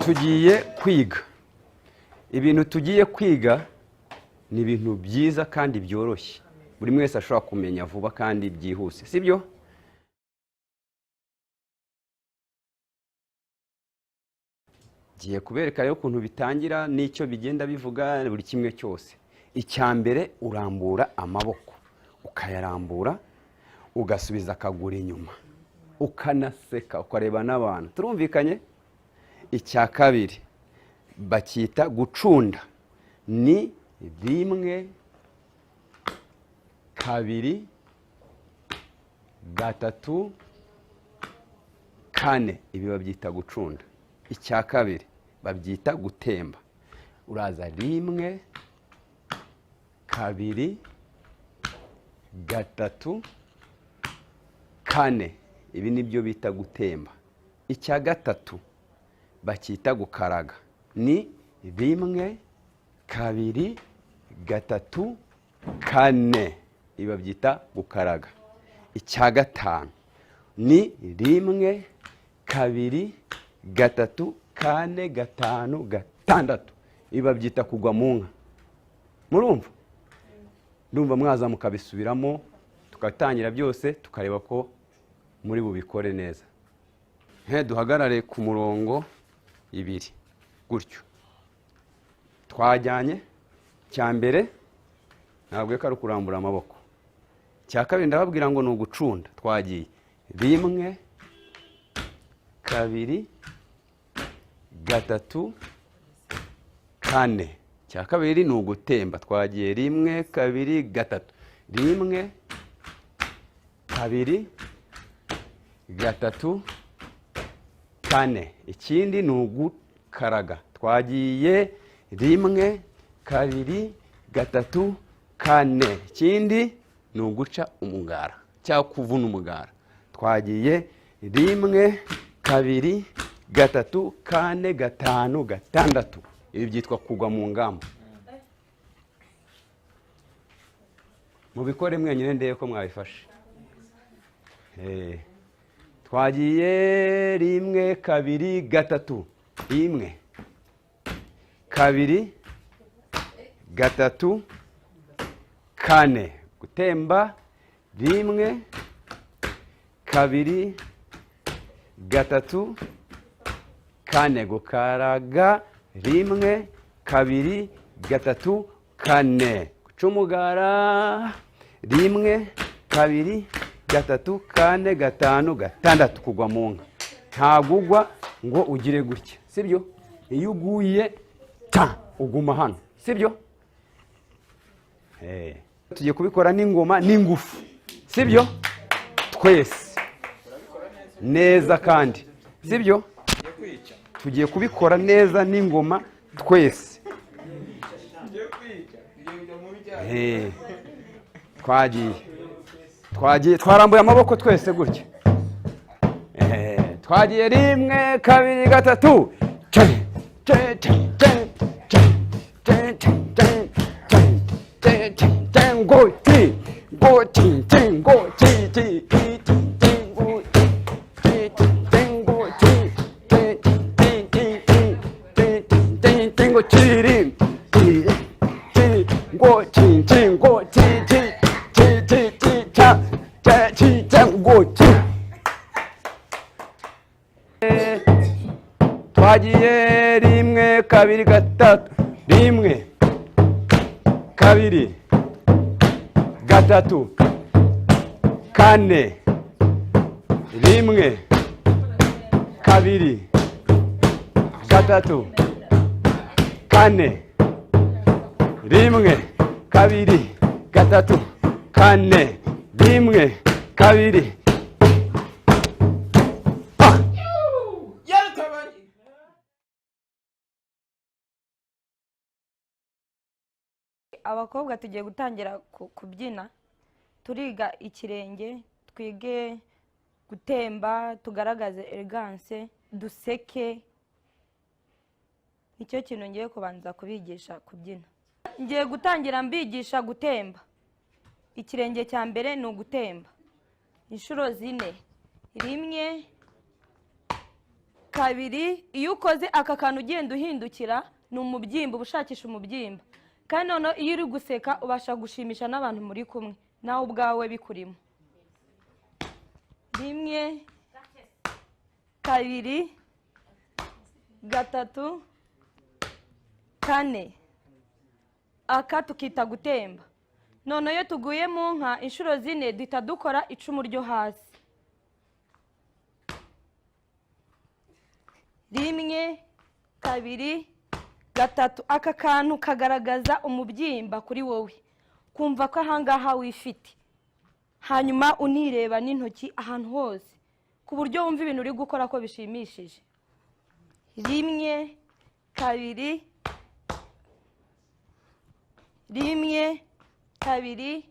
Tugiye kwiga ibintu, tugiye kwiga ni ibintu byiza kandi byoroshye, buri wese ashobora kumenya vuba kandi byihuse, sibyo? Ngiye kubereka rero ukuntu bitangira n'icyo bigenda bivuga buri kimwe cyose. Icya mbere, urambura amaboko, ukayarambura, ugasubiza akaguru inyuma, ukanaseka, ukareba n'abantu. Turumvikanye? Icya kabiri bacyita gucunda, ni 1, 2, 3, 4. Ibi babyita gucunda. Icya kabiri babyita gutemba, uraza 1, 2, 3, 4. Ibi nibyo bita gutemba. Icya gatatu bacyita gukaraga, ni 1, 2, 3, 4. Ibi babyita gukaraga. Icya gatanu ni 1, 2, 3, 4, 5, 6. Ibi babyita kugwa mu nka. Murumva? Ndumva mwaza mukabisubiramo, tugatangira byose, tukareba ko muri bubikore neza. Duhagarare ku murongo ibiri gutyo. Twajyanye. Cya mbere ntabwo ari ukurambura amaboko. Cya kabiri ndababwira ngo ni ugucunda. Twagiye: 1, 2, 3, 4. Cya kabiri ni ugutemba. Twagiye: 1, 2, 3, 1, 2, 3, 4. Ikindi ni ugukaraga. Twagiye: 1, 2, 3, 4. Ikindi ni uguca umugara cyangwa kuvuna umugara. Twagiye: 1, 2, 3, 4, 5, 6. Ibi byitwa kugwa mu ngamba. Mubikore mwenyine ndebe ko mwabifashe. Twagiye: 1, 2, 3, 1, 2, 3, 4. Gutemba: 1, 2, 3, 4. Gukaraga: 1, 2, 3, 4. Guca umugara: 1, 2, 3, 4, 5, 6. Kugwa mu nka, ntabwo ugwa ngo ugire gutya, sibyo? Iyo uguye ta uguma hano, sibyo? Tugiye kubikora n'ingoma n'ingufu, sibyo? Twese neza kandi, sibyo? Tugiye kubikora neza n'ingoma twese. Twagiye, twagiye, twarambuye amaboko twese gutya. Twagiye: 1, 2, 3. Ce ce ce ce ce ce ce ce ce ce ce ngo ti ngo ti ti ngo ti ti ti ti ti ngo ti ti ti ti ngo ti ti ti ti ti ti ti ti ngo ti ri ti ti ngo ti ti ngo ti ti ti ti ti cha cha ti cha ngo ti. Twagiye: 1, 2, 3, 1, 2, 3, 4, 1, 2, 3, 4, 1, 2, 3, 4, 1, 2. Abakobwa tugiye gutangira kubyina, turiga ikirenge, twige gutemba, tugaragaze elegance, duseke. Nicyo kintu ngiye kubanza kubigisha kubyina. Ngiye gutangira mbigisha gutemba. Ikirenge cya mbere ni ugutemba inshuro 4: 1, Kabiri, iyo ukoze aka kantu ugenda uhindukira ni umubyimba, uba ushakisha umubyimba. Kandi noneho iyo uri guseka ubasha gushimisha n'abantu muri kumwe, nawe ubwawe bikurimo. 1, 2, 3, 4. Aka tukita gutemba. Noneho iyo tuguye mu nka inshuro 4 duhita dukora icumu ryo hasi. 1, 2, 3. Aka kantu kagaragaza umubyimba kuri wowe, kumva ko ahangaha wifite, hanyuma unireba n'intoki ahantu hose ku buryo wumva ibintu uri gukora ko bishimishije. 1, 2, 1, 2,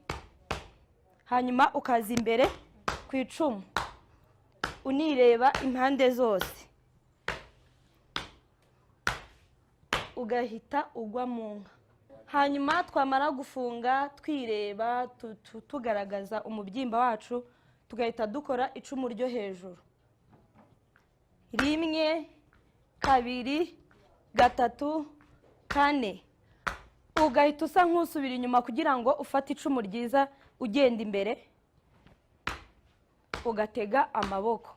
hanyuma ukaza imbere ku icumu unireba impande zose, ugahita ugwa mu nka. Hanyuma twamara gufunga twireba tugaragaza umubyimba wacu, tugahita dukora icumu ryo hejuru. 1, 2, 3, 4. Ugahita usa nk'usubira inyuma kugira ngo ufate icumu ryiza ugenda imbere, ugatega amaboko.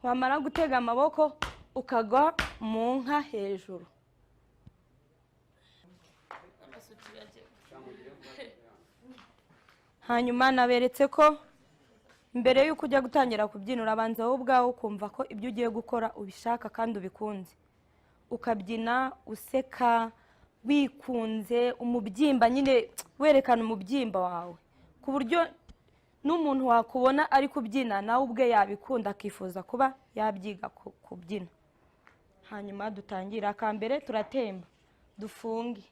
Wamara gutega amaboko ukagwa mu nka hejuru. Hanyuma naberetse ko mbere y'uko ujya gutangira kubyina urabanza wowe ubwawe ukumva ko ibyo ugiye gukora ubishaka kandi ubikunze, ukabyina useka wikunze, umubyimba nyine werekana umubyimba wawe ku buryo n'umuntu wakubona ari kubyina nawe ubwe yabikunda akifuza kuba yabyiga kubyina. Hanyuma dutangira akambere, turatemba dufunge,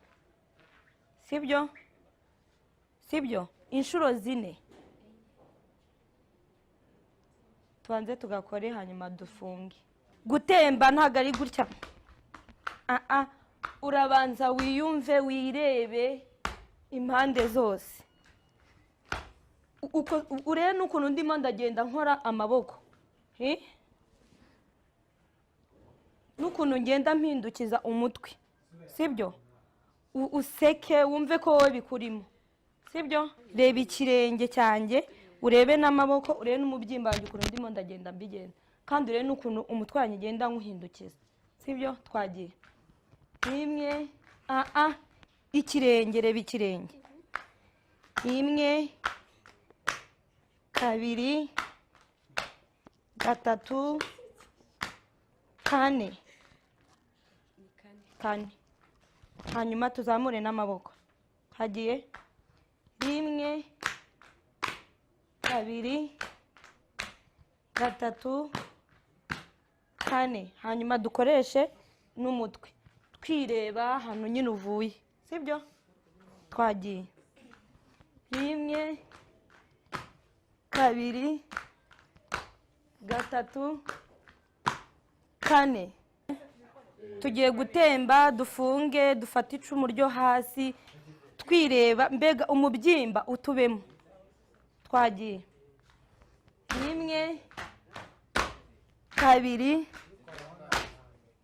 sibyo? Sibyo? Inshuro 4 tubanze tugakore, hanyuma dufunge. Gutemba ntabwo ari gutya, urabanza wiyumve wirebe impande zose, urebe n'ukuntu ndimo ndagenda nkora amaboko, n'ukuntu ngenda mpindukiza umutwe, sibyo? Useke wumve ko wowe bikurimo, sibyo? Reba ikirenge cyanjye, urebe n'amaboko, urebe n'umubyimba wanjye ukuntu ndimo ndagenda mbigenda, kandi urebe n'ukuntu umutwe wanjye ugenda nkuhindukiza, sibyo? Twagiye. 1, ikirenge, reba ikirenge. 1, 2, 3, 4. 4. Hanyuma tuzamure n'amaboko. Hagiye. 1, 2, 3, 4. Hanyuma dukoreshe n'umutwe twireba ahantu nyine uvuye, sibyo? Twagiye. 1, 2, 3, 4. Tugiye gutemba dufunge, dufate icumu ryo hasi twireba, mbega umubyimba utubemo. Twagiye. 1, 2,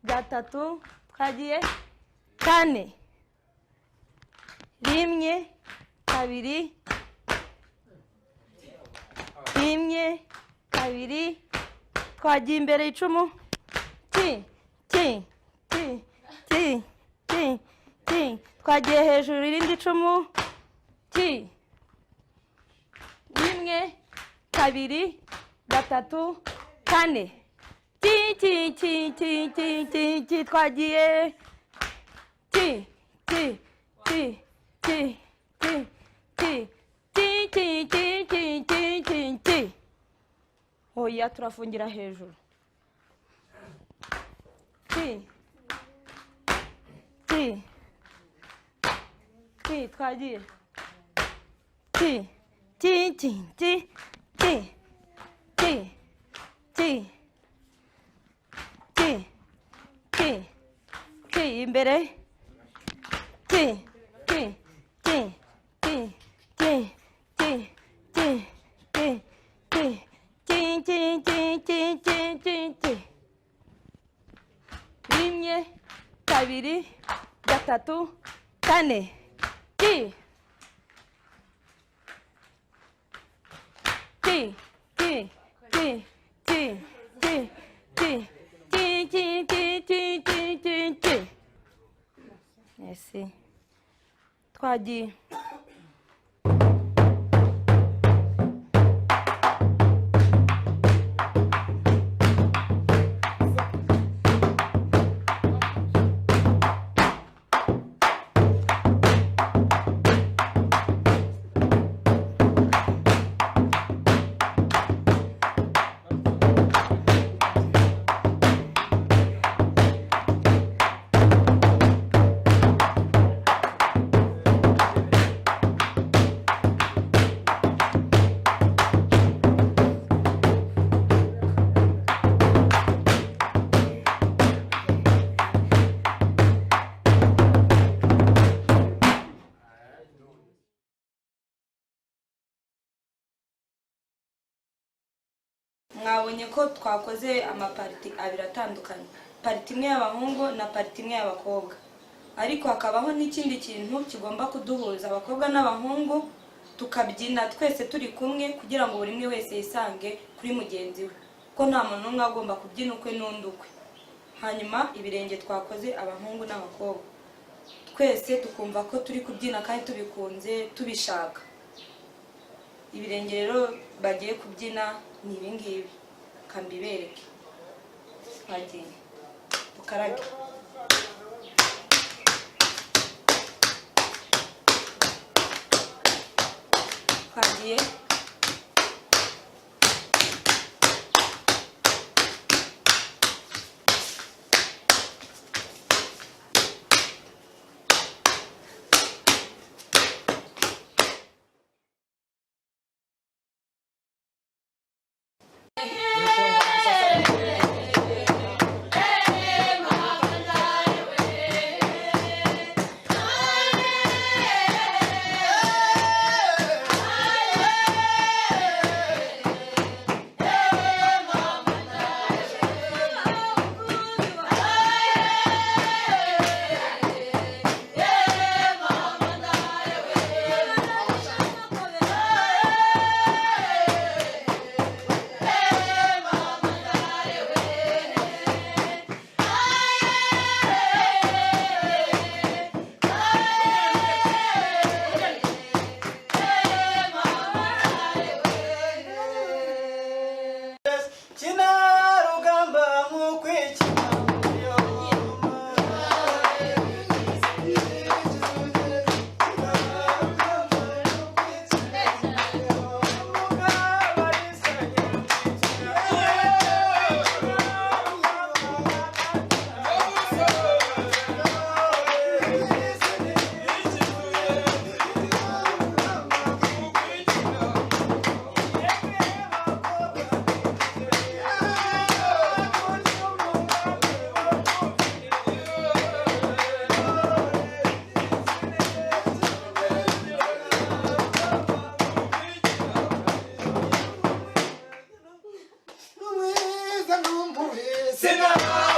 3, twagiye. 4. 1, 2, 1, 2, twagiye imbere icumu. Ti ti ti ti ti ti, twagiye hejuru irindi icumu. Ti. 1, 2, 3, 4. Ti ti ti ti ti ti ti, twagiye. Ti ti ti ti ti ti ti ti ti ti ti ti ti. Oya, turafungira hejuru. Ti ti ti, twagiye. Ti ti ti ti ti ti ti ti ti ti, imbere. Ti ti ti ti ti ti ti ti ti ti ti ti ti ti Rimwe, kabiri, gatatu, kane. Ti ti ti ti ti ti ti ti ti ti ti ti ti ti. Merci. Twagiye. Mwabonye ko twakoze amapariti abiri atandukanye, pariti imwe y'abahungu na pariti imwe y'abakobwa, ariko hakabaho n'ikindi kintu kigomba kuduhuza abakobwa n'abahungu, tukabyina twese turi kumwe kugira ngo buri umwe wese yisange kuri mugenzi we, ko nta muntu n'umwe agomba kubyina ukwe n'undi ukwe. Hanyuma ibirenge twakoze abahungu n'abakobwa twese tukumva ko turi kubyina kandi tubikunze, tubishaka. Ibirenge rero bagiye kubyina ni ibi ngibi, kambibereke. Twagiye, dukarage. Twagiye. Sina.